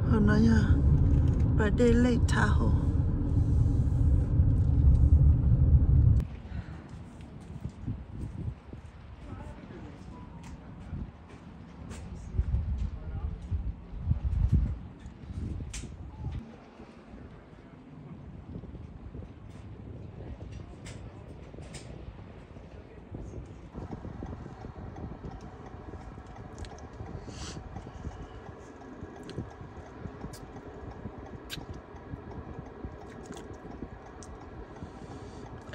Qhov no yog pas dej Lake Tahoe.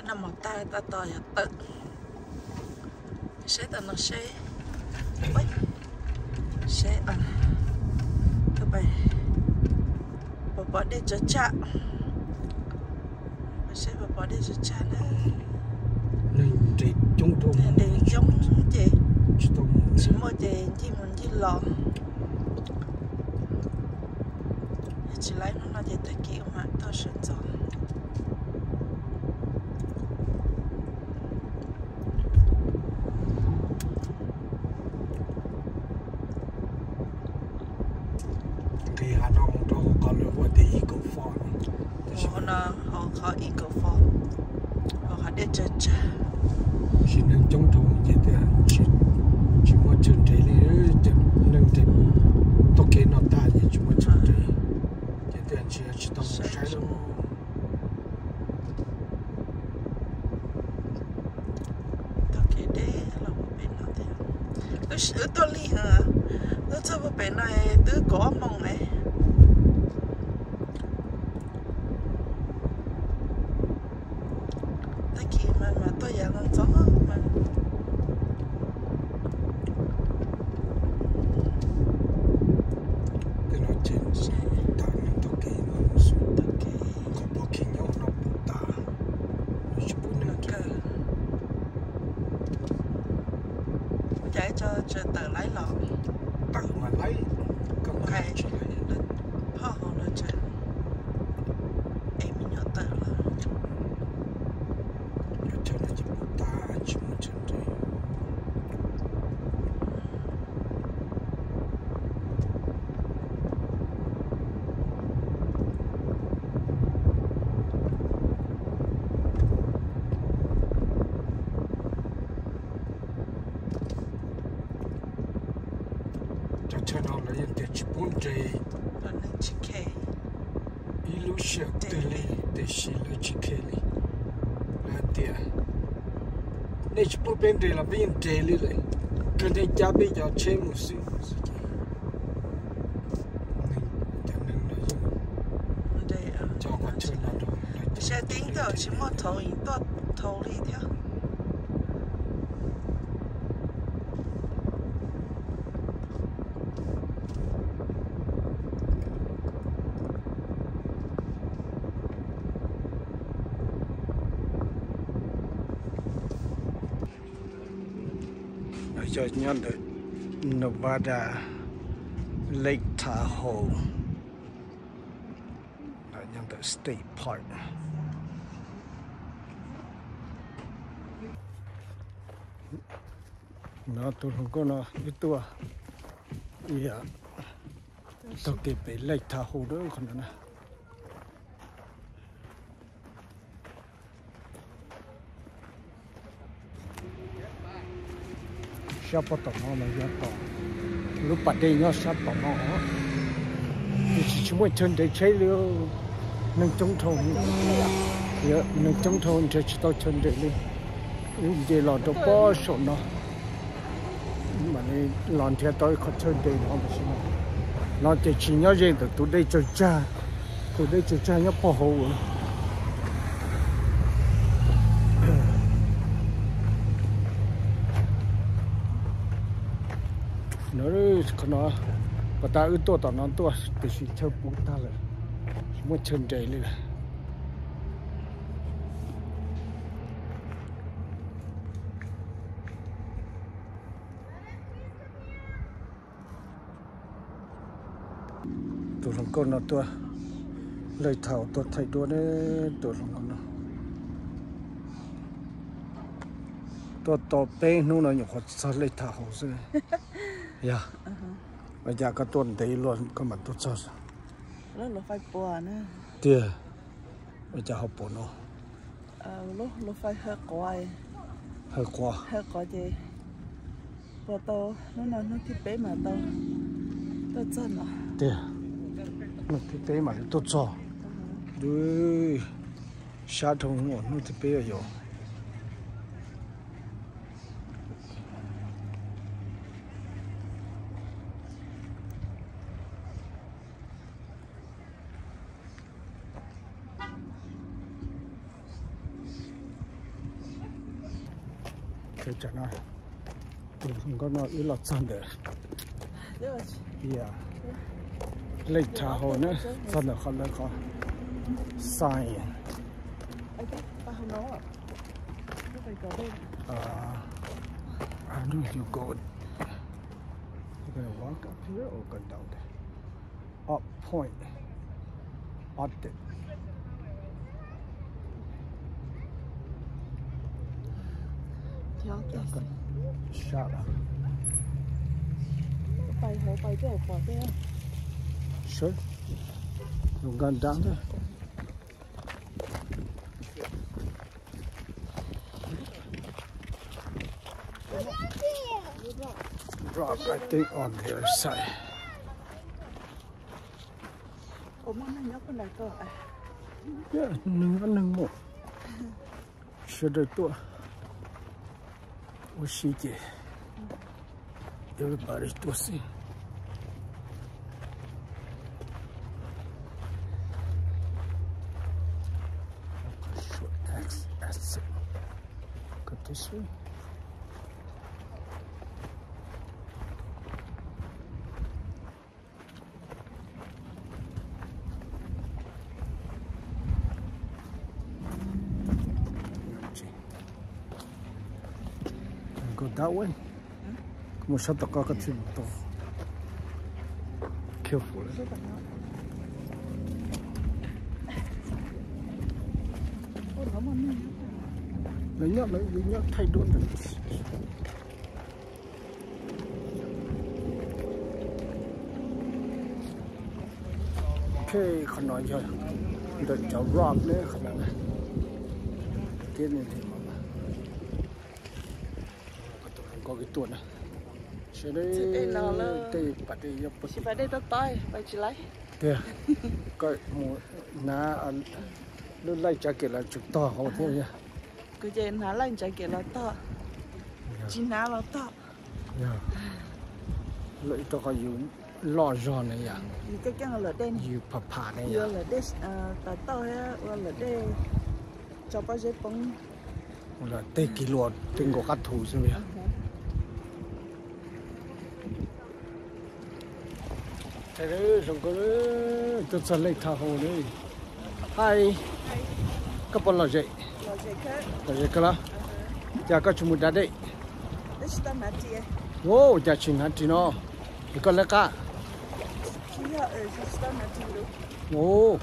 Noj mov tag tab tom yuav tawm, saib tau no seb, seb puas pom dej tsav tsag, seb puas pom dej tsav tsag na. Neeg nres coob, neeg nres coob ces tsis muaj ces ncig mus ncig los. Yog tsis laib hnub no ces tag kis mam tuaj sawv ntxov. Nqis hav no mus rau hauv qhov lawv hu tias Eagle Fall no, hauv qhov Eagle Fall, hauv qhov dej tsav tsag. Tab sis neeg coob dhau ces tias tsis muaj chaw nres li, neeg nres taug kev no tag ces tsis muaj chaw nres, ces tias ntshe tsis tau mus saib lawm. Taug kev deb los pem no thiab. Wb tuaj lig heev, wb txog puag pem no twb kaum ob moos lawm. Tag kis mas mas tuaj yav no ntxov mas. Tej no ces tam neeg taug kev no, qhov parking nyob no puv tas, tsis pub neeg. Ua cas ib co tseem tawm laib los? Tawm mas laib, koj mas tsis laib. Phoj hauv no tseem es me nyuam tawm los. Cov chaw no ces puv tas tsis muaj chaw nres. Cov chaw no lawv yeej tias tsis pub nres ib lub sij hawm twg li, tiam sis lawv tsis khe li. Lawv hais tias nej tsis pub peb nres los peb yeej nres li lawm, kawg nej cab peb cov tsheb mus xwb. Cov neeg no yeej coj qhov chaw no rau lawv cab. Tsis muaj thaum tuaj thaum li thiab. Yog nyob ntawm Nevada Lake Tahoe, nyob ntawm State Park. No tus hluas nkauj no wb tuaj, ib yam taug kev pem Lake Tahoe qhov no na. Sab pog tom no mas yog tom lub pas dej nyob sab tom no, tiam sis tsis muaj chaw nres tsheb li, neeg coob dhau, neeg coob dhau nrhiav tsis tau chaw nres li. Wb nce los rau pob saum no, mam li los nrhiav tau ib qhov chaw nres no, los ces tsis nyob ze ntawm tus dej tsaws tsag, tus dej tsaws tsag nyob pog hauv. No, qhov no, puag ta wb tuaj tom no tuaj tiam sis chaw puv tag lawm, tsis muaj chaw nres li lawm. Tus hluas nkauj no tuaj, Lake Tahoe tuaj thaij duab ne, tus hluas nkauj no tuaj tau peb hnub no nyuam qhuav txog Lake Tahoe xwb. Yog, ua cas koj tuaj ntev luaj koj mam tuaj txog? Lub luv fais puas na. Tiag, ua cas ho puas no? Lub luv fais hawv quav, hawv quav, hawv quav ces puas tau hnub no hnub thib peb mas tau tuaj txog no. Tiag, hnub thib peb mam li tuaj txog. Dub, sab dhau hnub thib peb yom. Tam no, tus hluas nkauj no wb los txog ntawm Lake Tahoe na, txog ntawm qhov lawv qhov sign. I know you go. You gonna walk up here or go down there? Up point. Up there. Sab lawm. Pais hauv pais tej pom tej. Sure. We've gone down there. Drop, I think, on the other side. Yeah, neeg ob neeg mus. Sawv daws tuaj ua si ces everybody tuaj xwb. Short exit. Cut this way. Go that way. Koj mus sab tom koj, koj thiaj mus tau. Careful. Lawv nyob, lawv nyob thaij duab ntawd. Ok, qhov no yog ntawm cov rock ne, qhov no na. Tiab ne, nkauj kev tuaj na. Sawv daws, tej pas dej yog pas dej tob tob, pais tsis laib. Tiag, koj mus hnav lub life jacket los tseem tog hauv thiab. Kuv ces hnav life jacket los tog, tsis hnav los tog. Lawm rau qhov yus loj zog na yom, yus pham pham na yom, ua lawm dej, tsaus pob zeb poob, ua lawm tej kis luas tej nkaus qab thu xwb yom. Zoo nkauj, tuaj txog Lake Tahoe na. Hi, koj puas lom zem? Lom zem kawg los? Cas koj tsis mus da dej? Ua cas tsis hnav ris no? Es koj liab qab?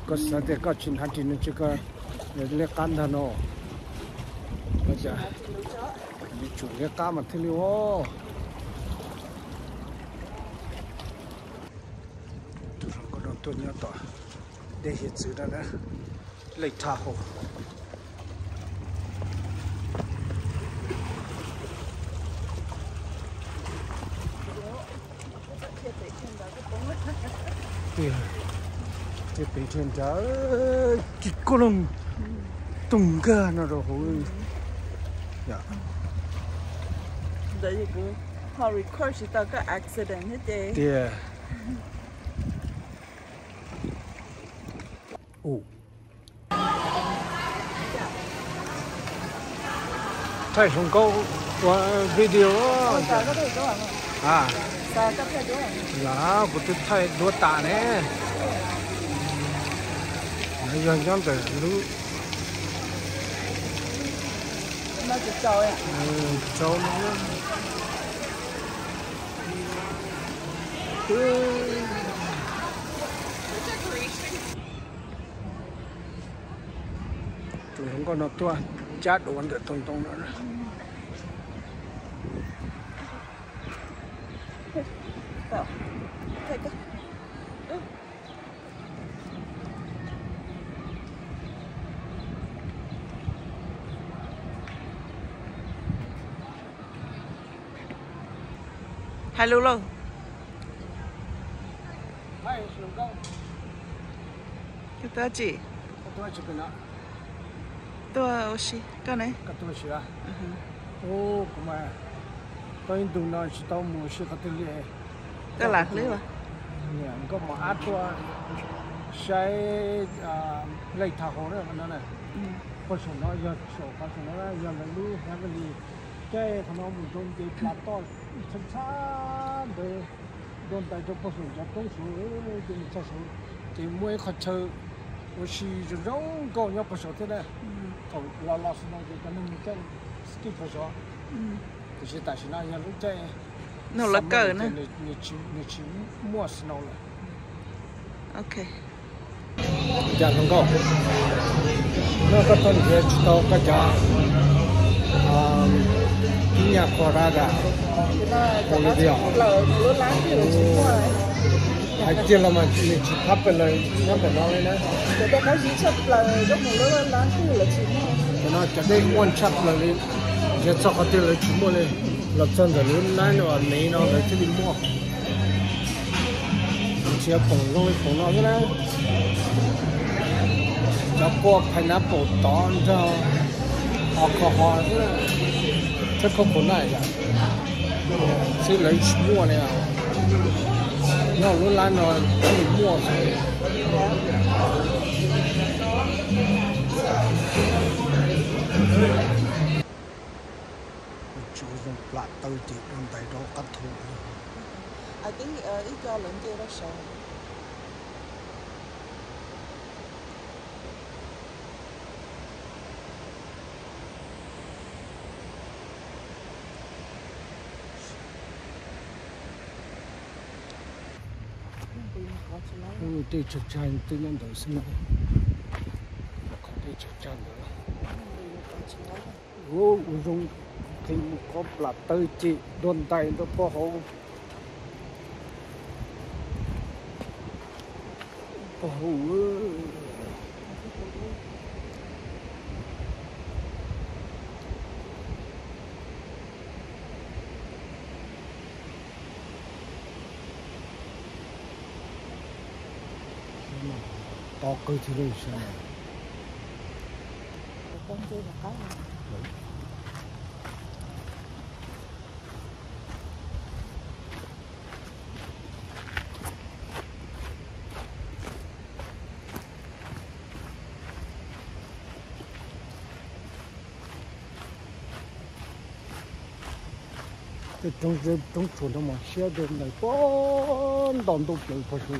Koj xav tias koj tsis hnav ris no tsis koj liab qab ntag no. Ua cas yuav tsum liab qab mas thiaj li ua. Tus hluas nkauj no tuaj nyob tom dej hiav txwv no na, Lake Tahoe. Tej pem rhaj nrad, kis koj loog toog nkag no rau hauv. Ntawd kuv ho record tsis tau koj accident thiab ces. Tiag. Thaij hluas nkauj ua video. Lam kuv twb thaij duab tas ne. Yog nyob ntawm lub tsaus. Tus hluas nkauj no tuaj cab duav ntawm too ntoo no. Hais lus lauj. Tuaj tsi? Tuaj ua si koj ne? Kuv mas tau ib ntus no tsis tau mus si qhov twg li. Koj lam hlwb los? Niam nkauj mos ab tuaj saib Lake Tahoe no. Pog saum no yog saum qhov saum no yog lawv lub Heavenly, caij qhov no mus rau nce plas toj txhab txhab ntawd, dua ntais rau pog saum cov roob saud, ces mus txog saud ces muaj ib qhov chaw ua si zoo zoo nkauj nyob pog saud thiab na. Thaum los los snow ces cov neeg mus caij ski pog saud, tiam sis tam sim no yog lub caij no lawv kawm na, nws tsis muaj snow lawm. Ok. Cas hluas nkauj, no koj tau nrhiav tsis tau koj cov kib nyaj Colorado, Olivia? Hais tiag los mas nws tsis popular nyob ntawm no li na. Cov no cov dej muaj tshaj plaws li, nrhiav txog qhov twg lawv tsis muaj li, los txog ntawm lub nab no me no lawv thiaj li muaj. Nrhiav poom zoo li poom no xwb na. Cov kua pineapple tod nrog alcohol xwb, thiab coconut yom, xwb lawv tsis muaj li. Nyob lub lab no thiaj li muaj xwb. Tsuav zoo plam taw ces dua ntais rau qab thu. Dej tsawg tsawg twb nyob ntawd xwb na. Qhov dej tsawg tsawg ntawd. Ua zoo, qhib mus qhov plam taw ces dua ntais rau pog hauv. Pog hauv. To qw thiaj li sawv. Tej roob zeb roob tsuas no mas siab rau ntais pob nto ntuj plaws pog su.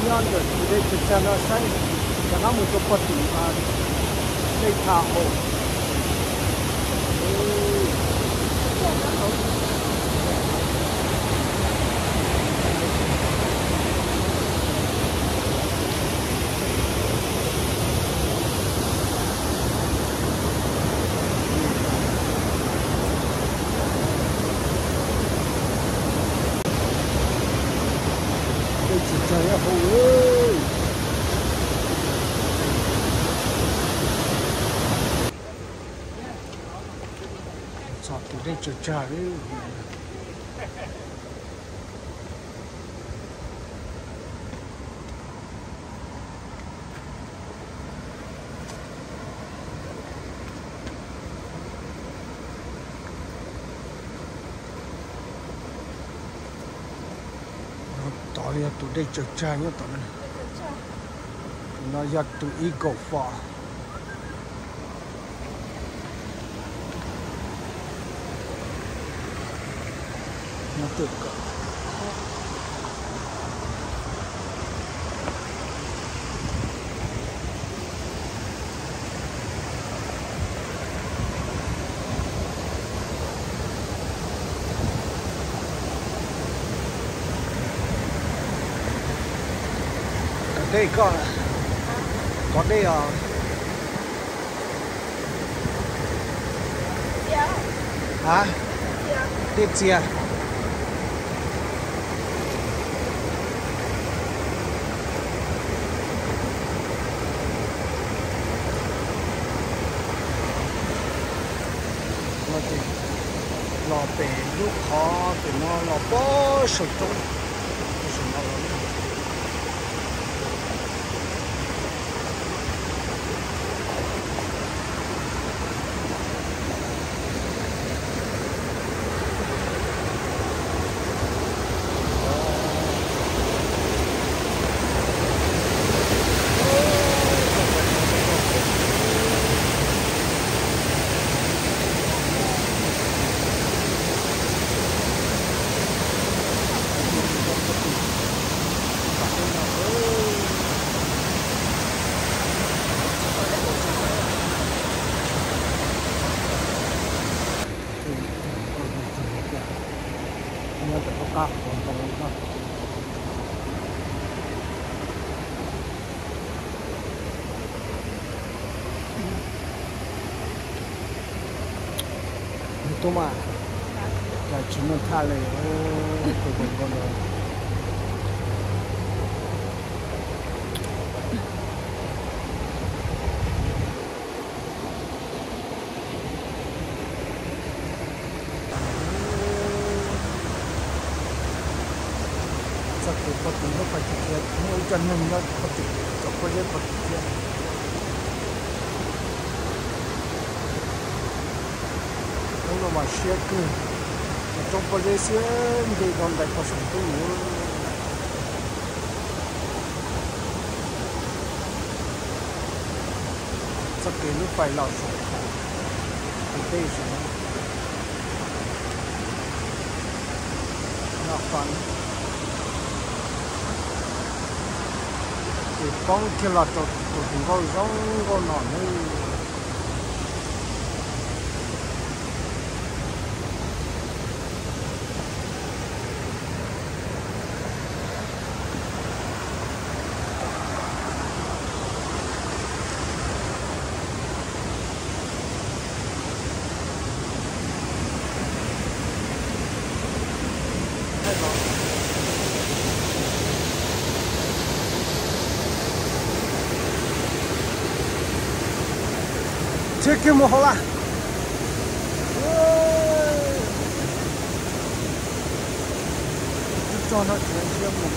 Nyob ntawm tus dej tsawg tsawg no saib, rov qab mus rau pog tim dej Tahoe. Dej tsawg tsawg nyob hauv. Txog tus dej tsawg tsawg li. Tod yog tus dej tsawg tsawg nyob tom no. No yog tus Eagle Fall. Kov dej koj, kov dej os. Hab, dej txias. Los pem lub qhov pem no los puag saum roob, puag saum no los. Nyob tom lub qab qhov ntoo no. Nws tub mas, cas tsis muaj thaj li, tus hluas nkauj no. Txoj kev pog tus nyob qhov twg thiab, muaj ib co neeg nyob qhov twg, cov pob zeb qhov twg thiab. Hnub no mas siab kawg, cov roob pob zeb xiab nce rau ntais pog saum ntuj. Txoj kev lub fais los saum tus dej saud. Nyob qhov no ces poob kiag los rau tus hluas nkauj zoo nkauj no nawb. Thiab kiag mus hauv lawm. Tso no tsis ntshiab mus.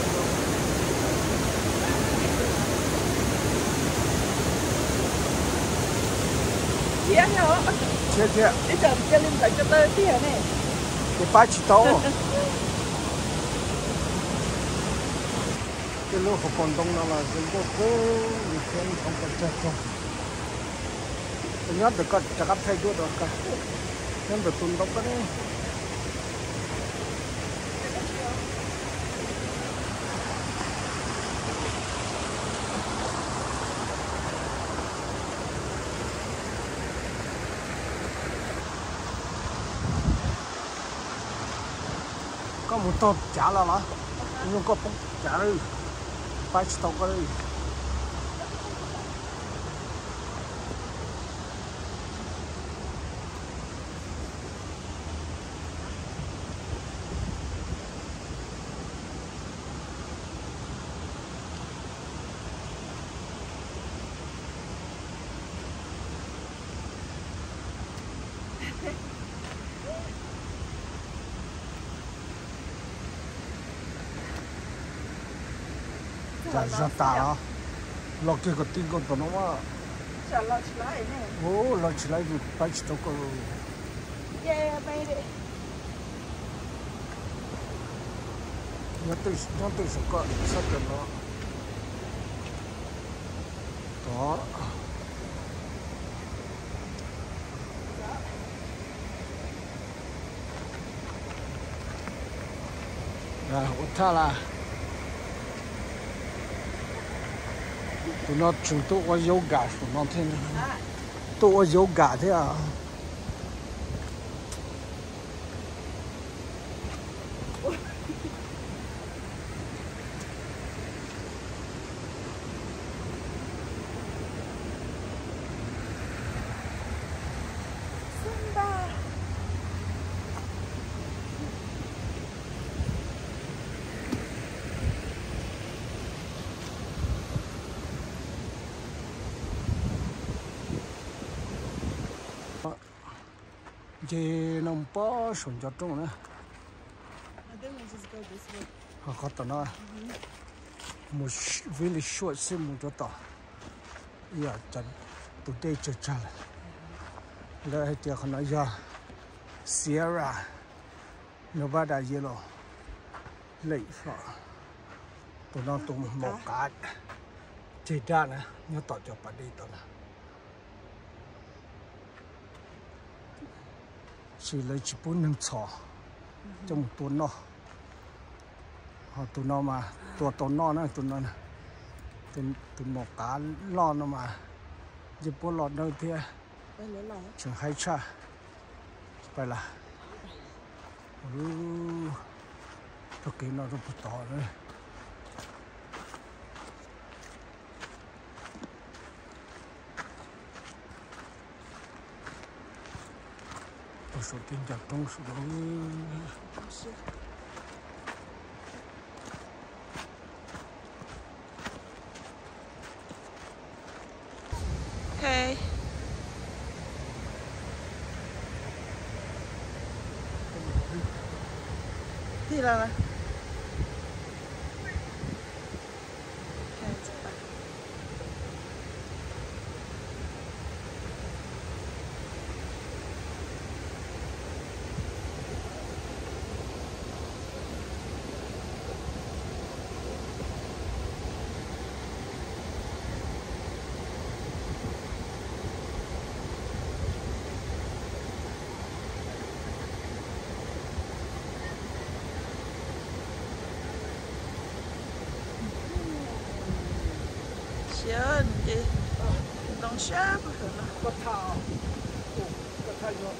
Thiab thiab. Ib tsam cia li nplawm ko taw tiag ne. Ces pab tsis tau. Tej lub hauv paus ntoo no los zoo nkauj kawg li thiab, ntxhov npaum tsawg tag. Nyob ntawm ko rov qab thaij duab rau ko, nyob ntawm tus ntoo ko ne. Koj mus taug cav los los, zoo koj poob cav lawm, pab tsis tau koj li. Cas zog tas los, los kiag kom ti nkaus tom no mas. Ua los tsis laib vim pab tsis tau koj. Nyob twj saum koj sab kawm no. Tod. Ua thaj las. Tus no tseem tuaj ua yoga saum no thiab. Tuaj ua yoga thiab. Nce no mus pab saum ncov roob na. Ho qhov tom no mus village short xwb mus rau tom ib yam cov tus dej tsawg tsawg lawm. Lawv hais tias qhov no yog Sierra Nevada Yellow Lake os. Tus no tus maum qav ceg daj na, nyob tom cov pas dej tom na. Tab sis lawv tsis pub neeg txhom coj mus tua noj. Ho tus no mas tua tau noj na, tus no, tus maum qav loj no mas yeej puab loj dawb thiab, tseem haib tshaj. Pais lawm. Txoj kev no rau puag tod na. Rau saum tej ncov roob saum no. Ok. Tig lawm. Siab nws ces ntoo siab pag hawm no.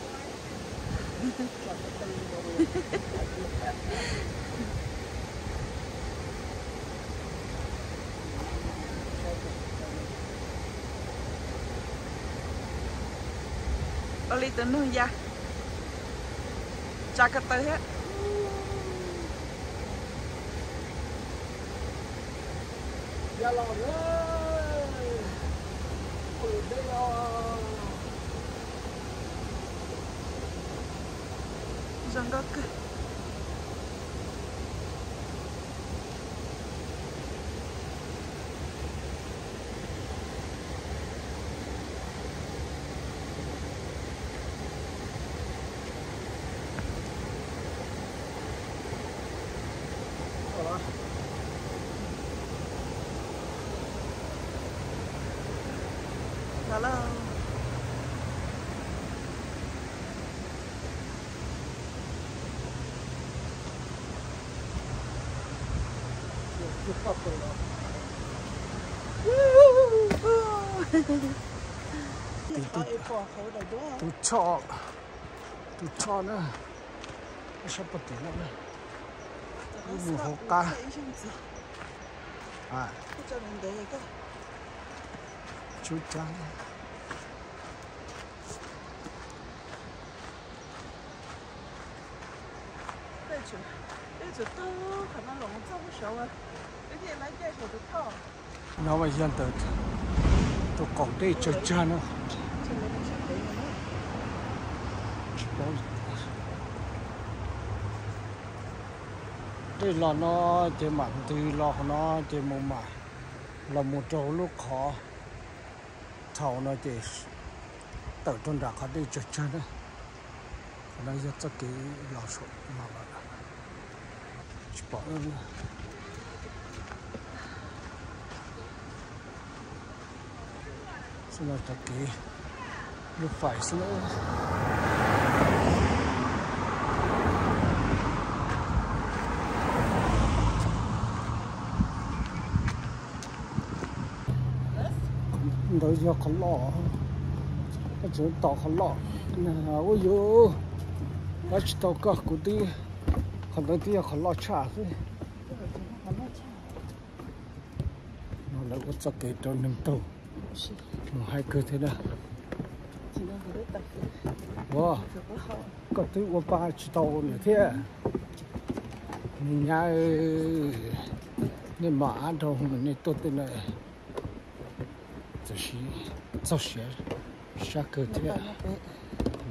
Ua li tus noog ya, tsa ko taw thiab. Zoo nkauj kawg. Los lawm. Tus, tus, tus choj, tus choj na, sab pog tim no na, wb mus hauv qab. Tsub cab. No mas yog ntawm tus qaum dej tsawg tsawg no. Tsis paub. Dej los no ces mam ntws los qhov no ces mus mam los mus rau lub qhov thaum no ces tawm rau nram qhov dej tsawg tsawg na. Qhov no yog txoj kev los saum no lawm. Tsis pom. Xwb no cov kev lub fais xwb na. Ntawd yog qhov loj, tseem tos qhov loj. Ua yus, pab tsis tau koj kuv twb, qhov ntawd twb yog qhov loj tshaj xwb. No lawv ua txoj kev rau neeg taug mus haib kawg thiab na. Ua, koj twb ua pa tsis tau lawm thiab. Me nyab, nej mam ab dhau nej tuaj tej no. Txog siav sab kawg thiab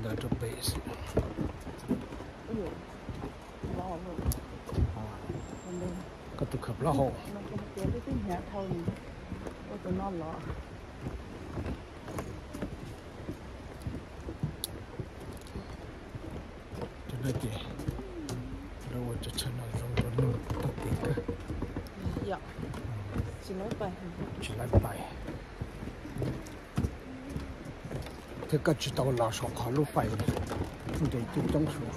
ntawd. Rau pem xwb. Koj tus khawm plaub hau. Cov no ces lawv ua cov chaw no zoo rau neeg tog kev kawg. Tsis laib pais. Thiab koj tsis tau los saum qhov lub fais nres coob coob suav.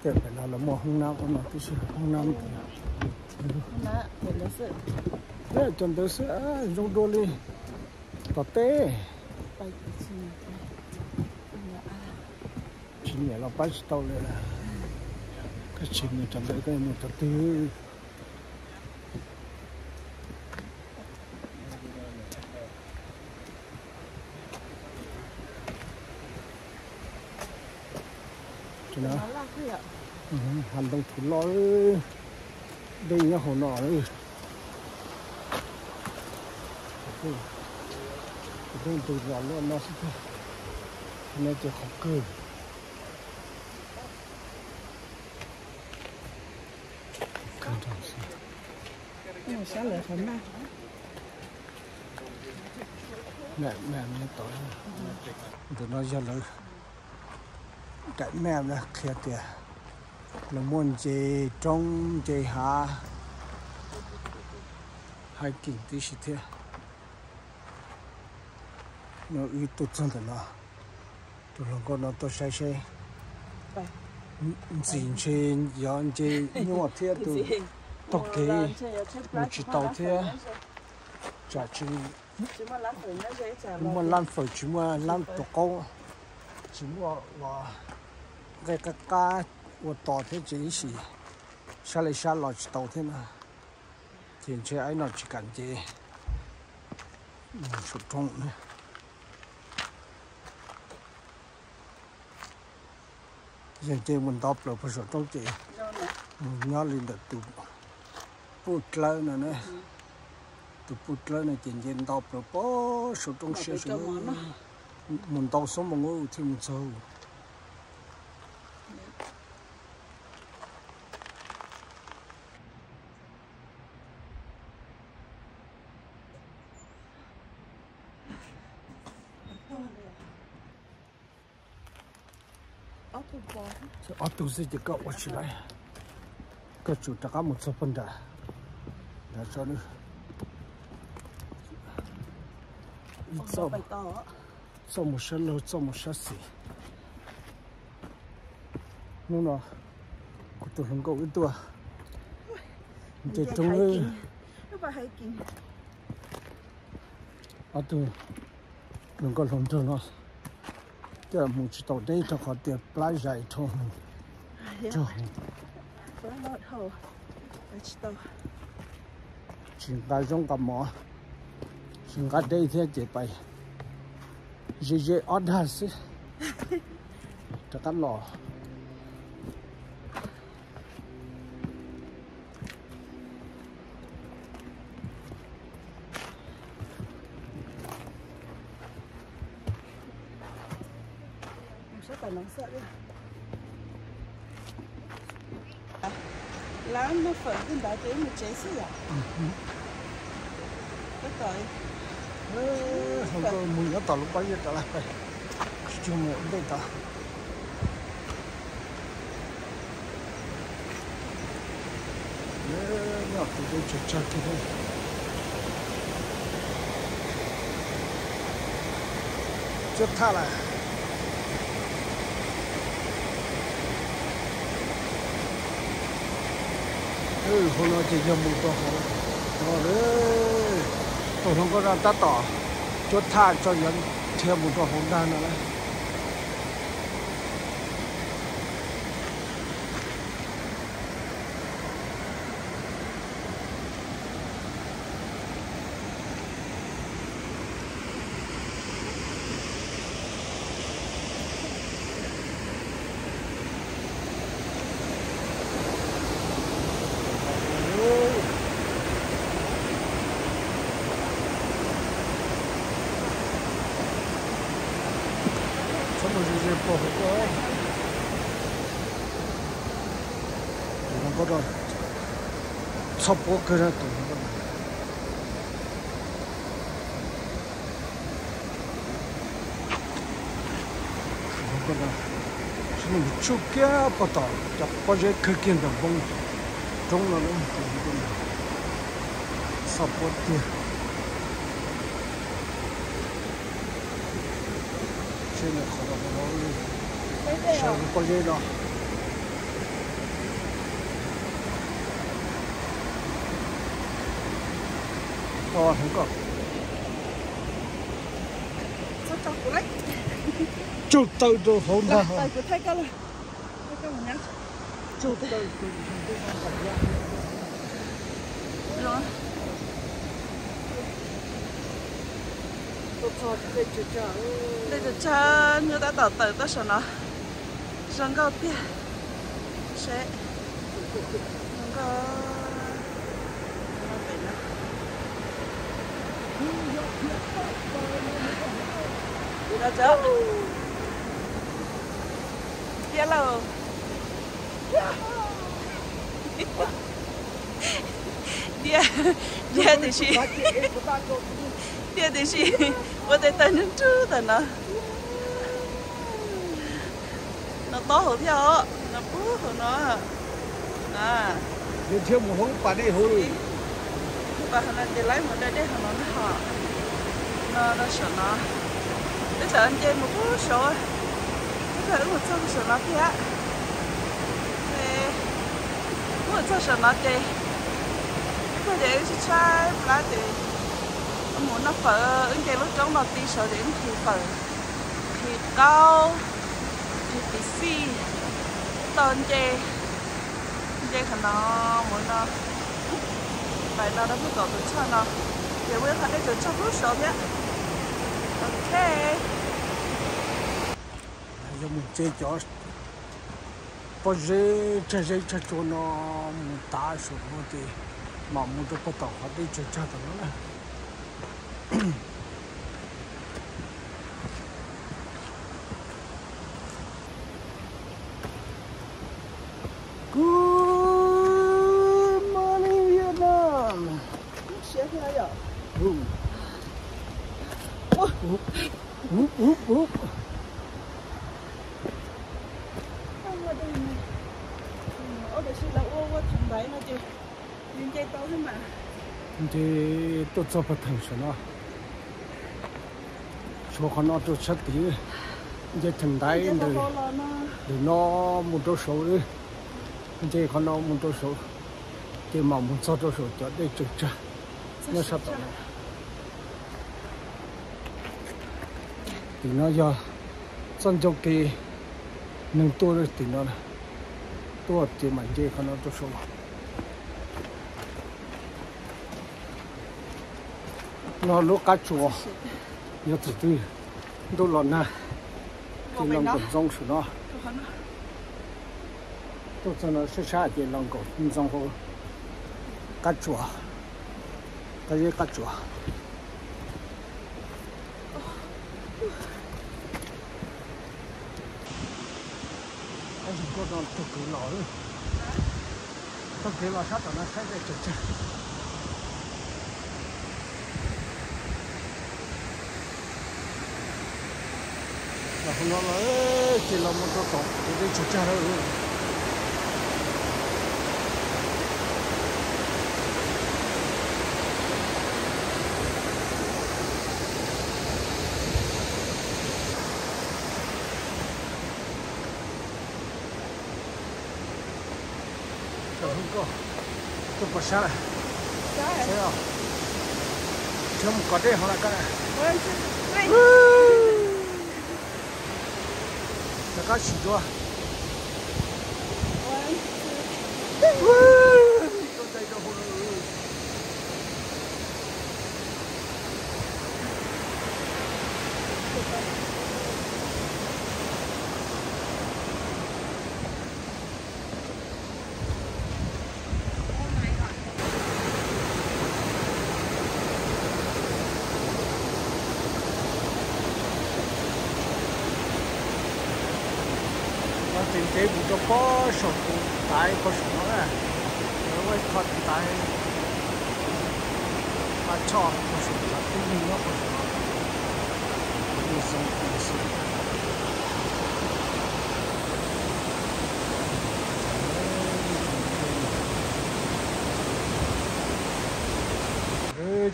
Tej pem no lawv muaj hoob nab ub no tib si, hoob nab. Cov ntawd xwb zoo dua li tom teb. Tsis nyiam los pab tsis tau li. Koj tsis mus cov ntawd koj mus cov twg? Hav ntoo txhuv loj, dej nyob hauv no. Dej ntws los luaj no xwb tiag. No ces qhov kawg. Ntawm no yog lawv daim map qhia tias lawv muaj ntses roob ntses hav, hiking tib si thiab. No wb tuaj txog ntawm no, tus hluas nkauj no tuaj saib seb ntxim ntshe yog ntses nyuaj thiab tus taug kev mus tsis tau thiab. Tsam tsis muaj lab fawm, tsis muaj lab tus qaub, tsis muaj ua nqaij qab qab ua tos thiab ces ib sim sab li sab los tsis tau thiab na. Ces ntshe aib no tsis kam nce saum roob ne. Yog nce mus nto plaws puag saum roob ces mus nyob li ntawm tus puj dlawb no ne. Tus puj dlawb no ces nce nto plaws puag saum roob siab, mus ntau xuab moos thiaj mus txog. Ob tug xwb ces koj ua tsis laib, koj tsum rov qab mus txog puag nram nram tso. Ib txoj mus sab laug, txoj mus sab xis. Hnub no kuv tus hluas nkauj wb tuaj nce roob. Ob tug hluas nkauj hluas nraug no coj mus tsis tau deb rau qhov tias plab zais dhau. Tsis nqa zaub nqa mov, tsis nqa deb thiab ces pais ze ze ob dag xwb rov qab los. Lawv muaj fawm twb ntawd ces wb mus tsev xwb yom. Tab tom mus nyob tom lub pob zeb rov lawm, tsis tshua mus ua ntej tod. Nyob tus dej tsawg tsawg kiag thiab. Cuab thaj lawm. Hauv no ces yog mus rau hauv no, tus hluas nkauj no tab tom cuab thaj tso yuav dhia mus rau hauv ntag no lauj. Ze ze pog hauv ko. Tus no ko txhob puab kawg na tus no. Tsis mus tsuj kiag pog tom cov pob zeb kawg kiag ntawm npoo roob no, txhob puab tiag. Seb qhov no, sab pob zeb no. Tsuj taw rau hauv ntag. Dej tsawg tsawg, nyuj tab tom tawm tuaj saum no. Zoo nkauj tiag. Seb, zoo nkauj. Tiag lauj. Tiag, tiag tiam sis, tiag tiam sis ua tes taw nrug nrug tam no. No tob hauv thiab os, no pub hauv no. Thiab mus hauv pas dej hauv. Pas hauv no ces lawv mus da dej hauv no na ho. No rau saum no. Wb txawm nce mus pub saud, ib pliag wb mus txog saum no thiab. Wb mus txog saum no ces ib pliag ces wb tshaib tshaib plab ces wb mus noj fawm, wb nce lub roob no ti saud ces wb nqhis fawm, nqhis qaub, nqhis tiv xij, tau nce, nce qhov no mus no, pais no rau pem tom tus tshaj no, ces muaj ib qho dej tsawg tsawg pub saud thiab. Ok. Yog mus nce cov pob zeb tsag zeb tsag tsua no mus tav saum no ces mam mus rau pem tom qhov dej tsawg tsag tom no na. Good morning, Vietnam. Ub, ub, ub. Nce tuaj txog pag theem saum no, tshuav qhov no rau sab tid, nce theem ntaiv ntawm no mus rau saud, nce qhov no mus rau saud, ces mam mus txog rau saum cov dej tsawg tsag nyob sab tom no. Tim no yog txoj ncauj ke neeg tuaj tim no, tuaj ces mam nce qhov no rau saud. No lub qab tsuas, yog thaum twg ntuj los nag ces los nkaum ntxoo saum no. Tuaj txog no sab sab ces los nkaum ntxoo hauv qab tsuas, qab zeb qab tsuas. Tog kev los, tog kev los sab tom no saib dej tsawg tsag. Los hauv no los ces los mus rau tom ces dej tsawg tsag lawm. Tuaj pom sab lawm. Sab os. Thiab mus kom deb hov lawm koj na. Rov qab sim dua. Peb mus rau pob saum tus ntaiv pob saum no na, lawv muaj ib qho ntaiv paj choj pob saum no, twb yeej nyob pob saum no. Kuv yeej zoo li xwb.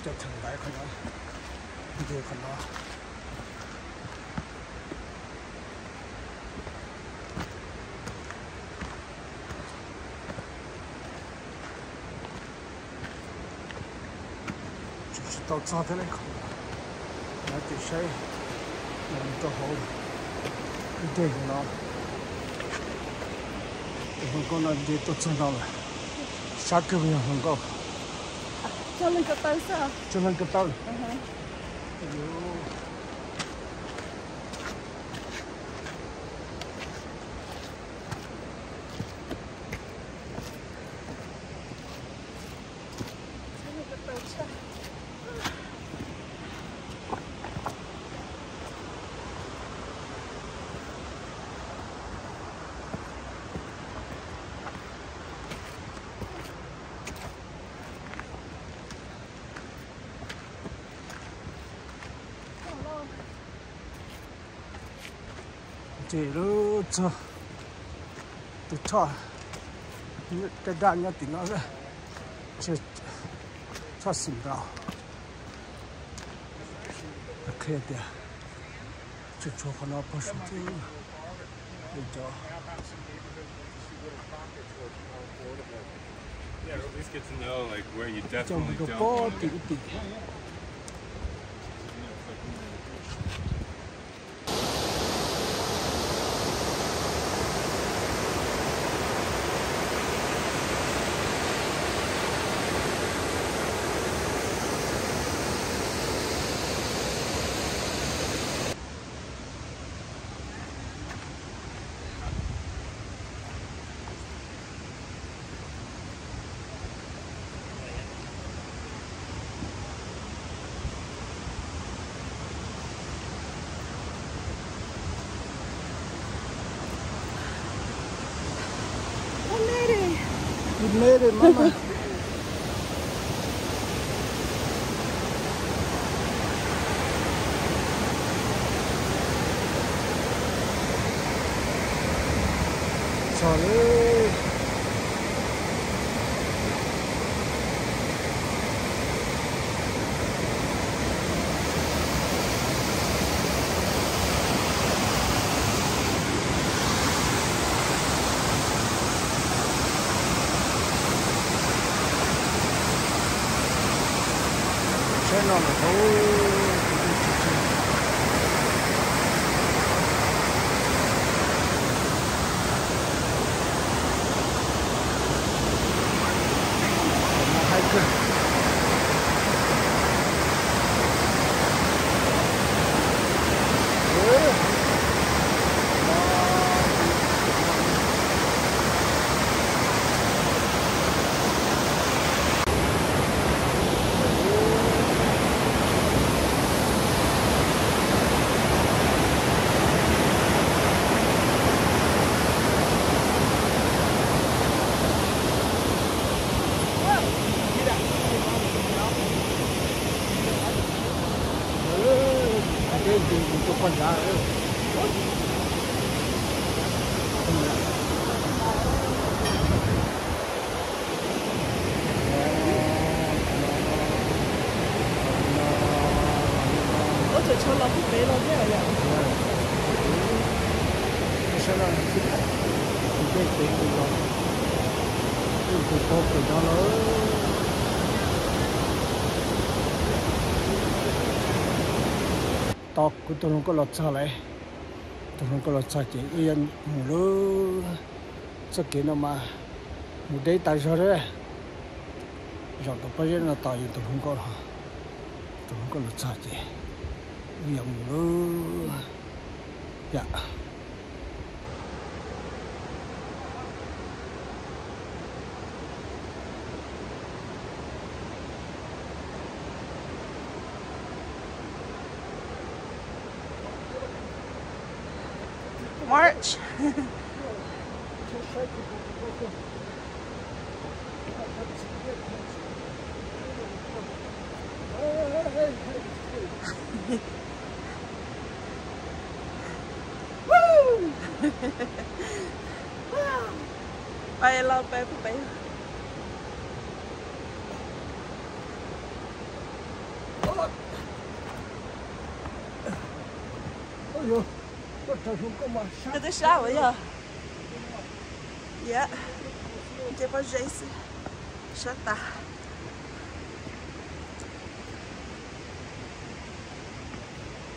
Cov chaw ntaiv qhov no, nce qhov no. Tsis tau txog thiab li, no ces saib, rau hauv ib ncig no, tus hluas nkauj no nce tuaj txog no lawm, sab kawg yog hluas nkauj. Txog leej ko taw xwb. Txog leej ko taw. Ces lub txog tus choj, tej daj nyob tim no, txog xim nraus. Qhia tias tsuas tshuav qhov no pog saum xwb. Cov coj mus rau pob tim ub tim. We made it, mama. Txog lawm. Saib no lawm hauv. Ua tseem tshuav los pem no thiab yom. Saib no, tus dej pem pem no, tus pem pem no lawm. Tos kuv tus hluas nkauj los txog lawm. Tus hluas nkauj los txog ces wb yuav mus lawm. Txoj kev no mas mus deb tas zog thiab. Zaum rau pob zeb no tos yus tus hluas nkauj los, tus hluas nkauj los txog ces wb yuav mus lawm. Yam March. Peb los peb peb. Koj twb sab ua yog. Yam, nce pob zeb xwb, sab tas.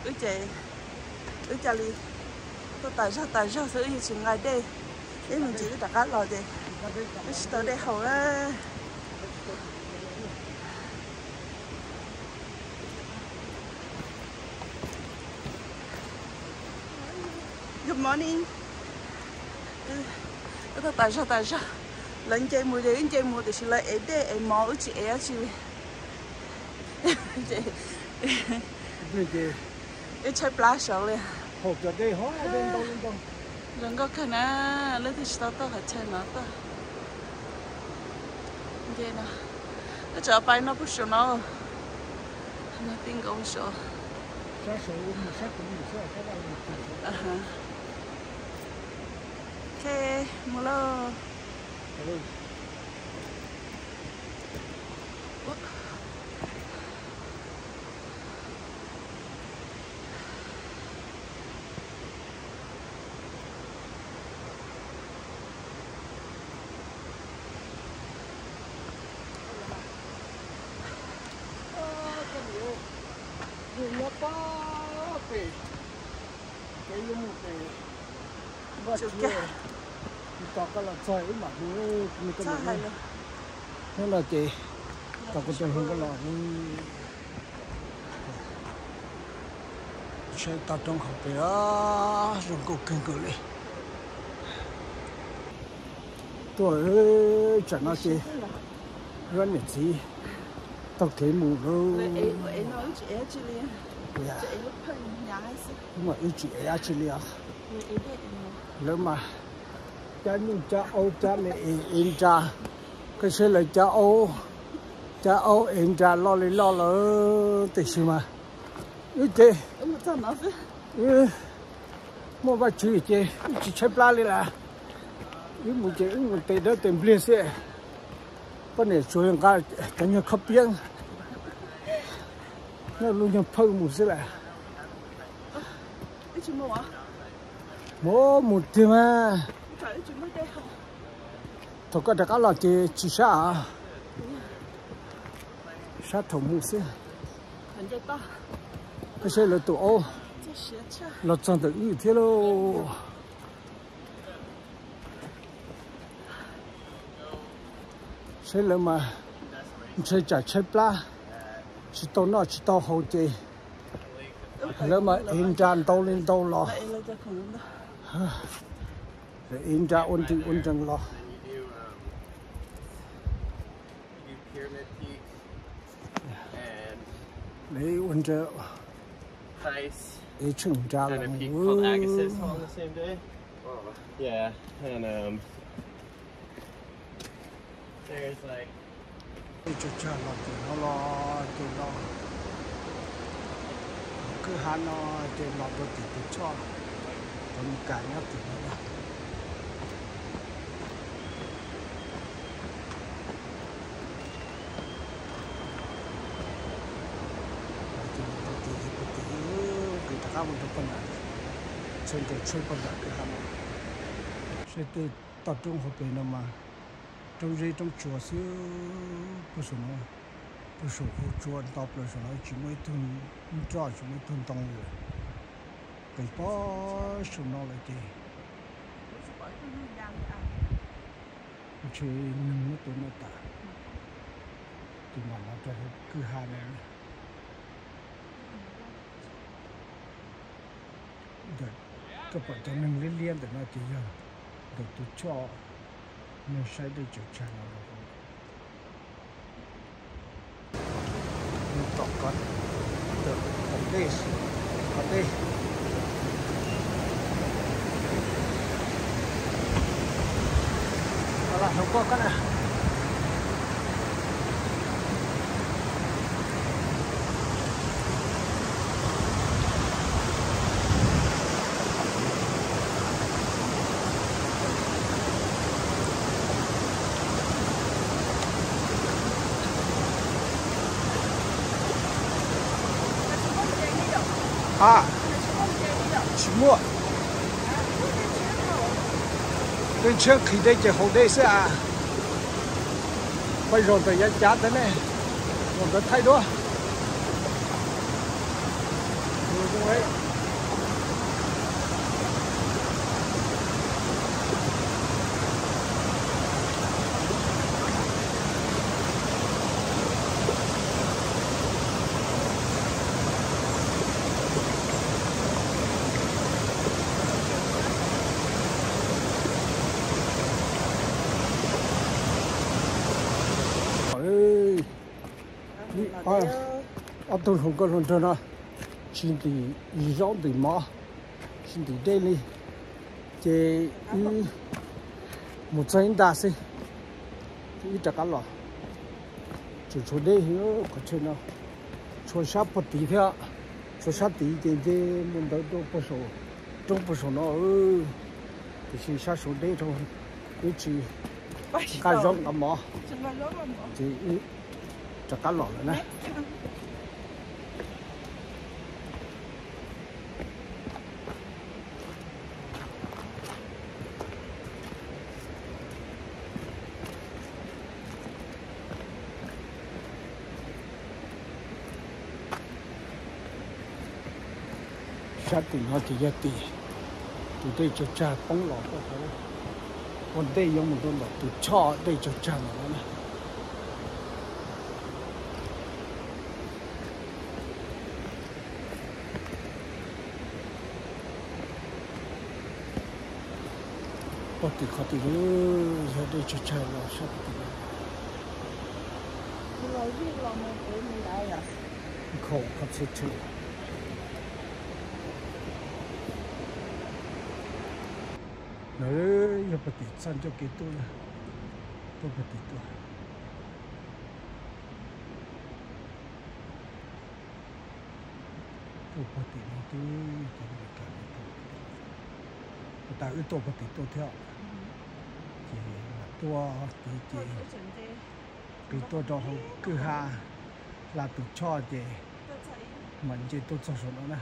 Wb ces, wb cia li tuaj tas zog tas zog xwb, wb yeej tsis nqa dej. Ib me ntsis wb rov qab los ces wb tsis tau dej haus na. Good morning. Wb tuaj tas zog tas zog. Lawv nce mus ces wb nce mus, tiam sis lawv ev dej ev mov, wb tsis ev dab tsi li. Wb tshaib plab saud li. Zoo nkauj kawg na, leej twg tsis tau tuaj qhov chaw no tuaj. Nce no, wb tseem pais no puag saum no, no ti nkaus saud. Ok, mus lauj. Tos koj los txog wb mam hu. Hnub no ces tos kuv tus hluas nkauj los. Saib toj roob hauv pes os, zoo nkauj kawg nkaus li. Tuaj tsam no ces wb niam txiv taug kev mus lawm. Wb tsis ev dab tsi li os. Lawv mas cab nyuj cab aub cab me es ev nra, koj saib lawv cab aub, cab aub ev nra loj li loj lawm tiam sis mas wb ces muaj Vajtswv ces wb tsis tshaib plab li lawm. Wb mus ces wb mus tes dawb tes npliag xwb. Poj niam tsuas nqa cov nyuag khob piab, noj lub nyuag phawj mus xwb lawm. Mus mus tiag mas. Thaum koj rov qab los ces tsis sab, sab thaum mus xwb. Koj saib lawv tus aub los txog ntawm wb thiab lauj. Saib lawv mas ntshe tsam tshaib plab, tsis tau noj tsis tau haus ces lawv mas ev nra ntau li ntau los, ev nra ua nrees ua nrees los. Lawv ua nra, ev tsheej nra los. Tsuas tsag los tim no los ces los kwj ha no ces los rau tim tus choj, rau Meskas nyob tim no. Ces mus rau tim, mus rau tim, ces rov qab mus rau poj nram, txhua nkaus tshuaj poj nram kwj ha no. Saib tej toj roob hauv pes no mas roob zeb roob tsua xwb puag saum no. Puag saum hauv tsua nto plaws saum no tsis muaj ib tug nroj tsis muaj ib tug ntoo li lawm. Pem pog saum no lawm ces ntshe neeg muab tua noj tas, ces mam los rau hauv kwj ha no. Ntawm koj pom cov neeg liab liab ntawm no ces yog ntawm tus choj neeg saib dej tsaws tsag no los. Tom qab, tom dej, tom dej. Koj koj na. A, tsis muaj. Tej ntshiab nqhis dej ces haus dej xwb a. Peb zaum ntawm yav cav ntawd ne, zaum ntawd thaij duab. Ob tug hluas nkauj hluas nraug no tsis ntim zaub ntim mov, tsis ntim dej li, ces wb mus txog ib nta xwb, wb rov qab los. Tseem tshuav dej, qhov chaw no tshuav sab puag tid thiab, tshuav sab tid ces nce mus ntawd rau puag saum roob puag saum no, tiam sis sab saud deb rau, wb tsis nqa zaub nqa mov, ces wb rov qab los lawm na. Sab tim no ces yog tim tus dej tsag tsag poob los, ua ntej yuav mus rau ntawm tus choj dej tsag tsag no na. Puag tim qhov tim no yog dej tsag tsag los sab tim no. Khaum qhov txhia txhia. Lawv yog puag tim txoj ncauj kev tuaj, tuaj puag tim tuaj. Tuaj puag tim no twb cov Amelikas tuaj, tas wb tuaj puag tim tuaj thiab, ces mam tuaj tid ces qis tuaj rau hauv kwj ha, hla tus choj ces mam nce tuaj txog saum no na.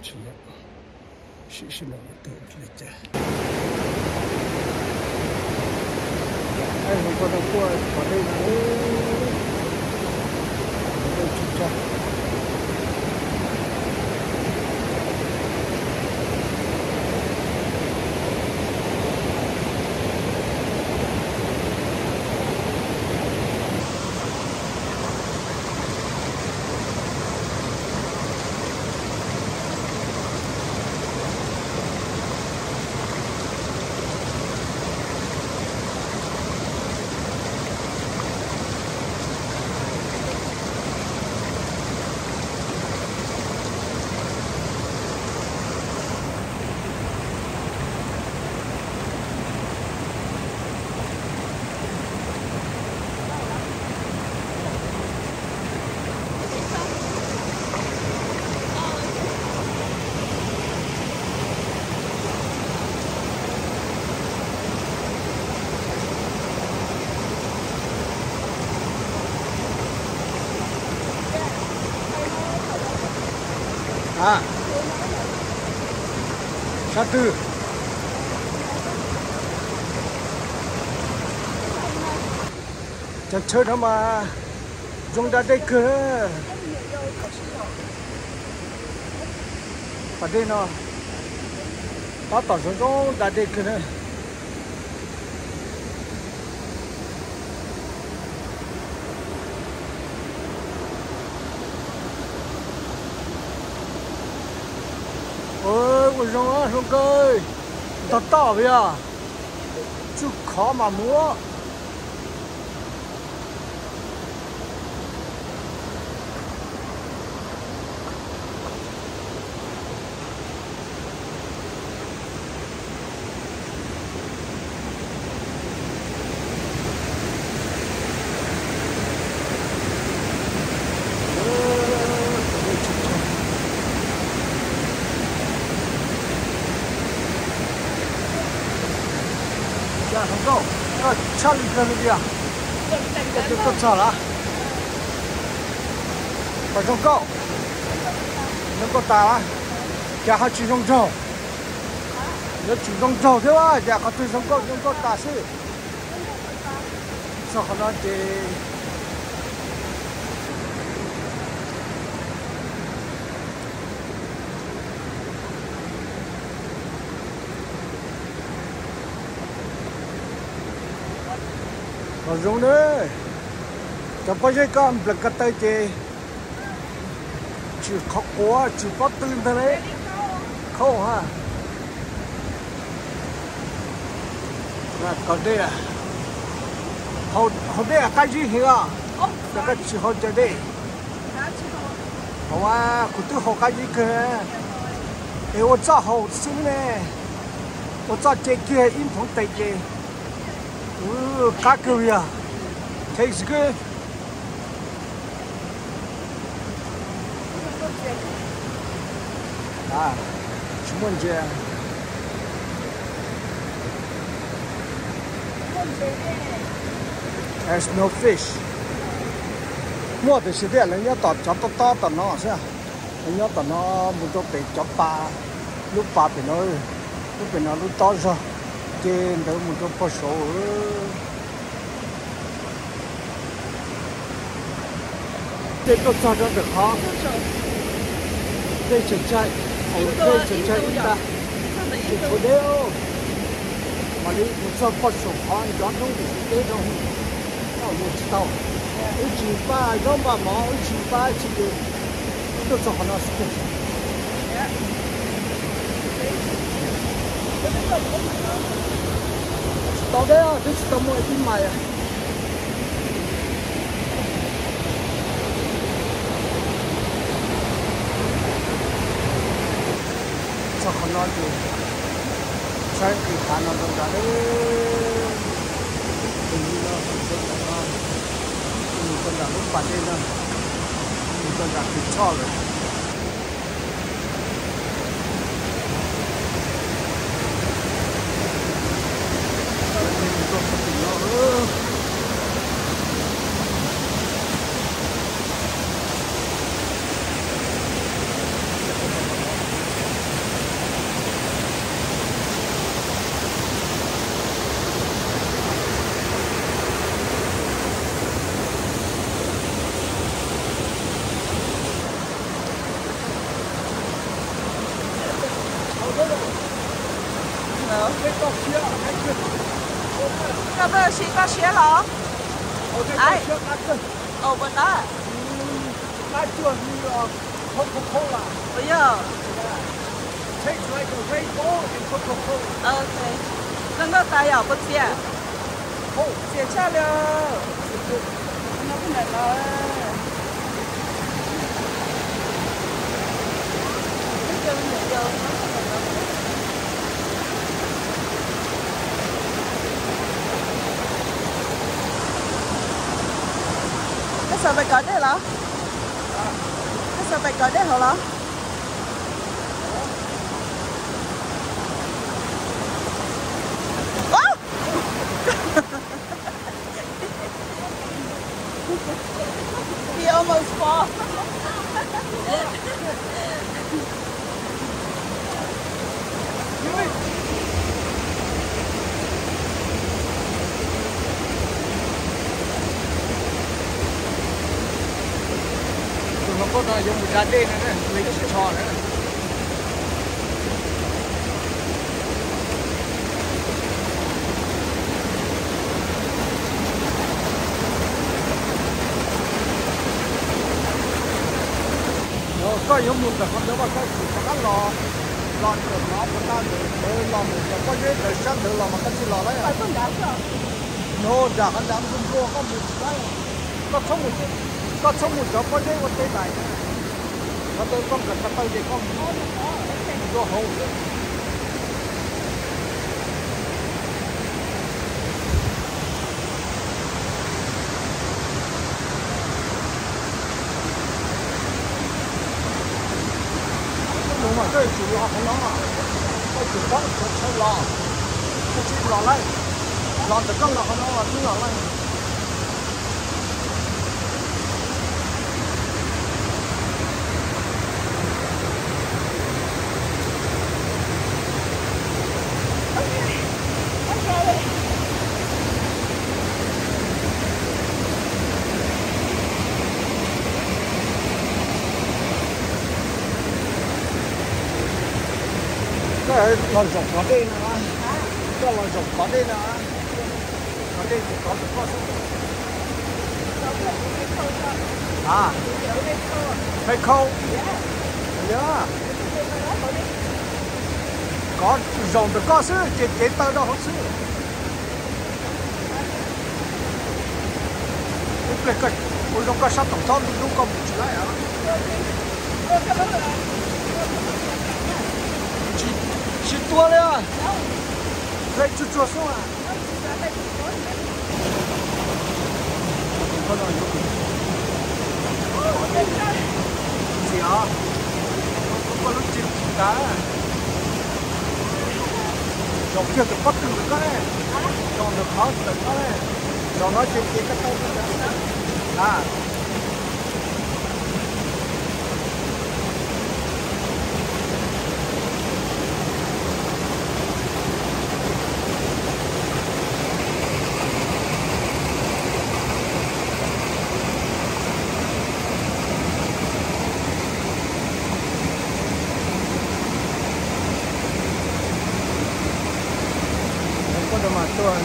Tsis, sim seb no mus twg li cas. Hluas nkauj no tuaj tso dej no, dej tsis tso. A, sab twg? Cov chaw no mas zoo da dej kawg. Pas dej no tab tom zoo zoo da dej kawg na. Ua zoo hluas nkauj, ntog toj yog tsuj khov mas muab. Zoo nkauj, koj tshaj li kawg li tiag. Koj twb tuaj txog lawm. Pom zoo nkauj, zoo nkauj tas lawm. Cas ho tsis zoo nraug? Yuav tsum zoo nraug thiab, cas qhov twg zoo nkauj zoo nkauj tas xwb. Txog qhov no ces qhov zoo na, cov pob zeb koj nplees ko taw ces tsis qhov quav tsis pob tw ntag le. Khaub ha. Kos dej, haus dej qab zib heev os. Ces koj tsis haus cawv dej. Haus, kuv twb haus qab zib kawg. Es ua txoj haus xwb ne, ua txoj ce kiag ib nphoov tes ces qab kawg li os. Tastes good. Tsis muaj ntses. There's no fish. Muaj tiam sis tiag lawv nyob tom cov tob tob tom no xwb. Lawv nyob tom no mus rau pem cov pas, lub pas pem no, lub pem no lub tob zog, ces ntawd mus rau puag saud. Tej tuaj txog rau ntawm qhov, tej tseem tsai, tej tseem tsai ib tag, tseem tshuav deb. Mam li mus txog puag saum qhov ncov roob tim teb rau, mus tsis tau. Wb tsis npaj zaub npaj mov, wb tsis npaj tsis ces wb tuaj txog qhov no xwb. Tsis tau deb, twb tsis tau muaj ib tib mais. Txog qhov no ces saib qis hav no rau nram, tus li no, mus rau nram lub pas dej no, mus rau nram tus choj lawm. Koj tuaj ua si toj siab los? Ai, ua no. Ua yog. Koj noj tas yom, puas txias? Txias tshaj li. Koj xav pais kov dej los? Koj xav pais kov dej hauv los? He almost fall. Tus hluas nkauj no yuav mus da dej no na, nws tsis tshua na. Koj yuav mus ntawm qhov ntawd mas koj tsis rov qab los, los ntawm no puas tau, ntawd los mus cov pob zeb ntawd sab ntawd los mas koj thiaj los lawm. No, nram qhov nrad nplua nplua koj mus tsis tau. Koj txhob mus, koj txhob mus cov pob zeb ua teb ntais. Qhov ntawd koj nkag ko taw ces koj mus rau hauv xwb. Mus mas koj yuav tsum los qhov no, koj yuav tsum paub cov chaw los, koj thiaj los lawm. Los ntawm koj los qhov no los twb los lawm. Koj los zaum qhov dej no, koj los zaum qhov dej no, qhov dej ces kov ntawm koj xwb. A, Phev Khau, yog, kov zaum ntawm koj xwb ces cev taw rau hauv xwb. Ib pliag ua zoo koj sab toom txhob ntub ntub koj mus tsis laij. Tsis tua li, hle tsuag tsuag xwb. Ntxiv os, koj lub tsev tsis tas. Zaum kiag ntawm pob tw ntawm koj ne, zaum ntawm qhov ntawm koj ne, zaum no ces ces koj tau a. Koj mas tuaj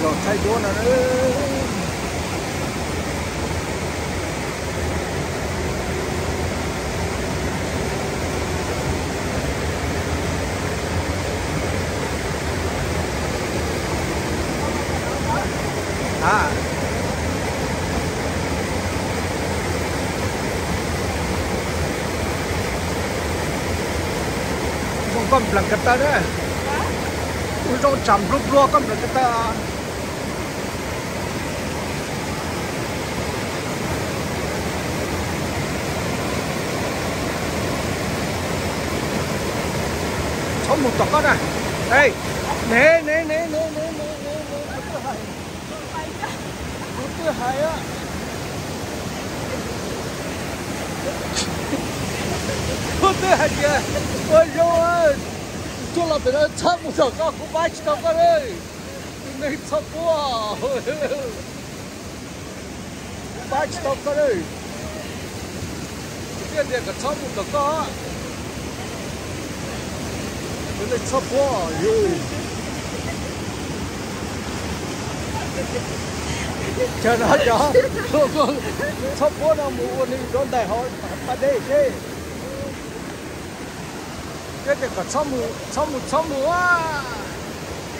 los thaij duab no. A, ua zoo koj nplees ko taw na. Ua zoo tsam nplua nplua koj nplees ko taw. Txhob mus tom koj na. Ne, ne, ne, kuv twb hais, kuv twb hais, kuv twb hais tias ua zoo, tuaj los pem no txhob mus tom koj, kuv pab tsis tau koj lawm. Tus neeg txhob puab, kuv pab tsis tau koj lawm. Kuv thiaj tias kom txhob mus tom koj. Tus neeg txhob puab. Cas no cov txhob puab no mus ua nws nrov ntais hauv pas dej seb. Thiab tias kom txhob mus, txhob mus, txhob mus,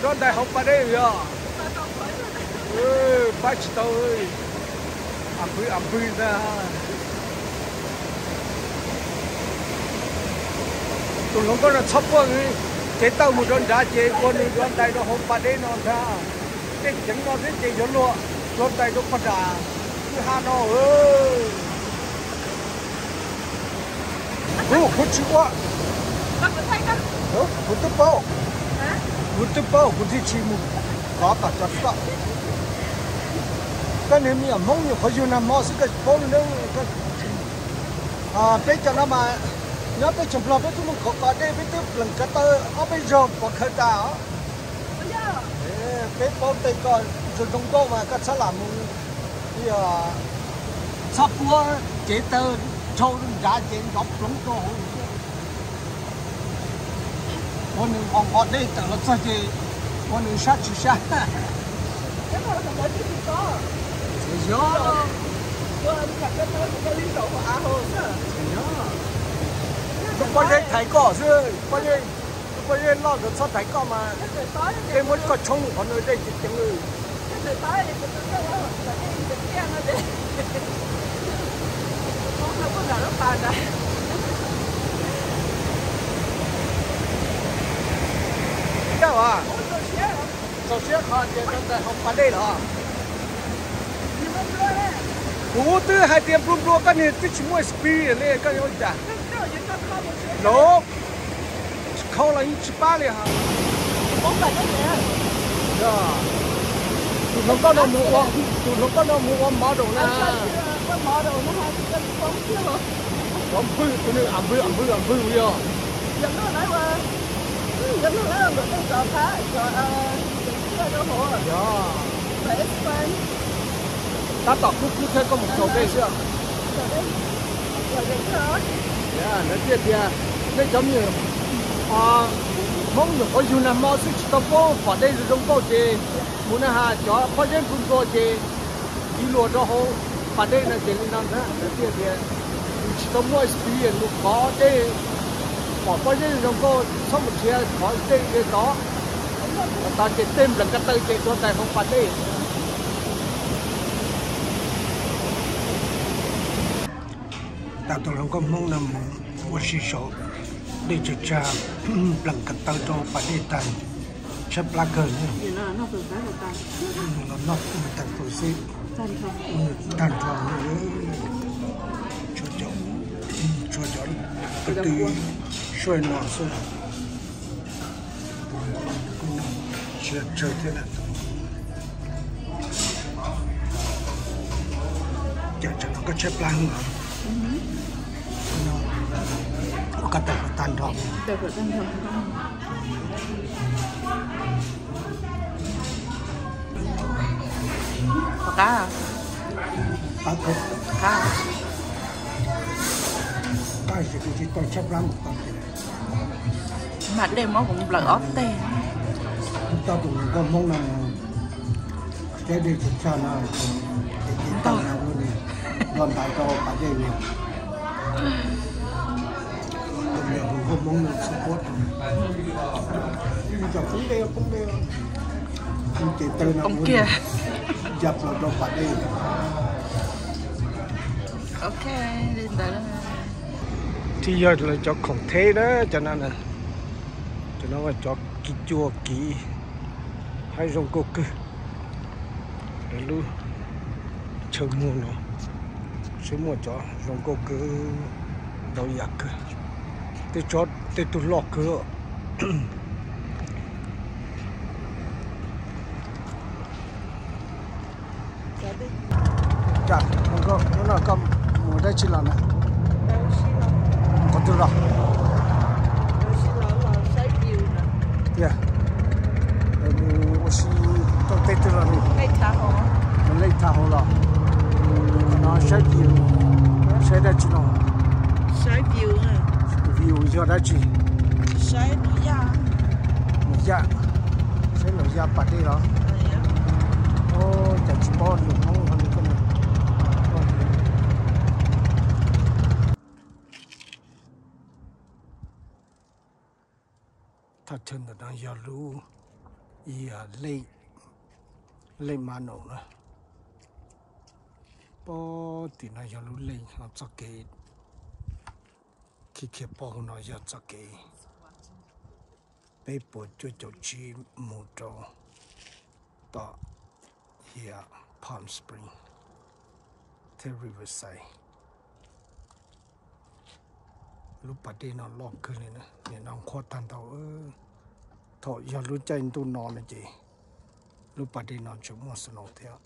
nrov ntais hauv pas dej yog pab tsis tau. Am pwg am pwg ntag. Tus hluas nkauj no txhob puab, cev taw mus rau nrad ces ua nws nrov ntais rau hauv pas dej no ntag. Tej ceev no thiab ces yuav luag nrov ntais rau pog nram kwj ha no. Kuv, kuv tsis ua, kuv twb paub, kuv twb paub kuv thiaj tsis mus kov tom cov koj. Koj niag me nyuam Hmoob nyuam qhuav yug nag hmo xwb koj tsis paub li ne. Peb cov no mas nyob teb chaws Nplog peb twb mus kov pas dej, peb twb plees ko taw ob peb zaug pov khaws tas os. Peb paub tej ko zoo zoo nkauj mas koj txhob lam mus, txhob puab cev taw dhau nrad ces nrov ploov rau hauv. Ua nws nqos nqos dej tawm los txog ces ua nws sab tsis sab. Yog, yog, lub pob zeb thaiv koj xwb, pob zeb, lub pob zeb loj ntawd txhob thaiv koj mas, peb muab koj tshoob qhov no dej ceev ceev. Txaus siab qhov tias nrov ntais hauv pas dej los. Kuv twb hais tias nplua nplua koj niag twb tsis muaj speed li koj yuav ua cas? Los khau los yeej tsis pab li hos. Yog, tus hluas nkauj no mus ua, tus hluas nkauj no mus ua model na. Ua model na ha, tus ko mus poob thiab los. Cov npwg tus nws am npwg am npwg am npwg yog. Yog no lawv ua, yog no lawv ua tej cov phab cov, yog, tab tom kub kub thiab koj mus xyaum dej xwb. Lawv thiaj tias nej cov me nyuam Hmoob nyuam qhuav yug nag hmo xwb tsis tau muaj pom dej zoo nkauj ces mus na has cov pob zeb nplua nplua ces tiv luas rau hauv pas dej no ces li no ntag. Lawv thiaj tias yus tsis tau muaj experience mus khov dej, pom pob zeb zoo nkauj txhob mus nrhiav khov dej li tod. Tod ces tej nplees ko taw ces dua ntais hauv pas dej. Tag tus hluas nkauj Hmoob no mus ua si saum dej tsawg tsag, nplees ko taw rau pas dej tag, tshaib plab kawg li. Los noj tag tus xwb, tag nrho, tshuav cov, tshuav cov ko tw suaj no xwb. Siab tsawg thiab na. Cas tsam no koj tshaib plab heev los? Ua koj tawm kom tag nrho. Qab, qab, qab, kuv tsis tau tshaib plab mus tau. Mas dej muab kuv nplawm ob teg. Tau tus hluas nkauj Hmoob no, thiab dej tsawg tsag no, ces tau na ua li, dua ntais rau pas dej li. Tus hluas nkauj Hmoob no support, cov poob dej poob dej, ces taw no ua li, ya plaws rau pas dej. Ok, li ntawd. Thiab yog lawv cov khoom theb na, cov no, cov no cov kiv cua kiv, haib zoo nkauj kawg. Lawv lub chaw muag no seb muaj cov zoo nkauj kawg, ntau yam kawg, tej tsob tej tug loj kawg. Cas, hnub no koj mus dab tsi los na? Qhov twg los? Tiag, mus ua si rau teb twg los ne? Mus Lake Tahoe los? No saib view, saib dab tsi no? View yog dab tsi? Nus Yaj, saib Nus Yaj pas dej los? Cas tsis paub lus Hmoob li koj. Thaj chaw ntawm no yog lub, yog Lake, Lake Mano na. Pog tim no yog lub lake, txoj kev khiav khiav pog hauv no yog txoj kev peb puas cuaj caum tsib mus rau tom hiam Palm Springs thiab Riverside. Lub pas dej no loj kawg li na, nim no nqhuab tag ntau. Thaum yog lub caij ntuj no no ces lub pas dej no tseem muaj snow thiab.